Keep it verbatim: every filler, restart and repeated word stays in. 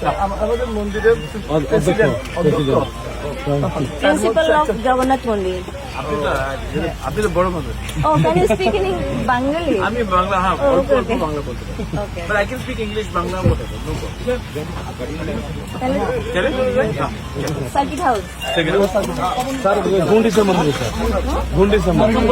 আম-, আমাদের মন্দিরের অ-, অধ্যক্ষ, প্রেসিডেন্ট, অধ্যক্ষ। প্রেসিডেন্ট। প্রিন্সিপাল অফ জগন্নাথ মন্দির। আপনি তো, আপনি তো বড় মানুষ। Oh, can you speak in Bengali? আমি বাংলা, হ্যাঁ, Oh, অল্প okay, অল্প okay. বাংলা বলতে পারি। Okay. But I can speak English, Bangla বলতে পারি, no problem। তাহলে চলে যাই? হ্যাঁ। Circuit house. স্যার, গুন্ডিচা মন্দির, স্যার। গুন্ডিচা মন্দির।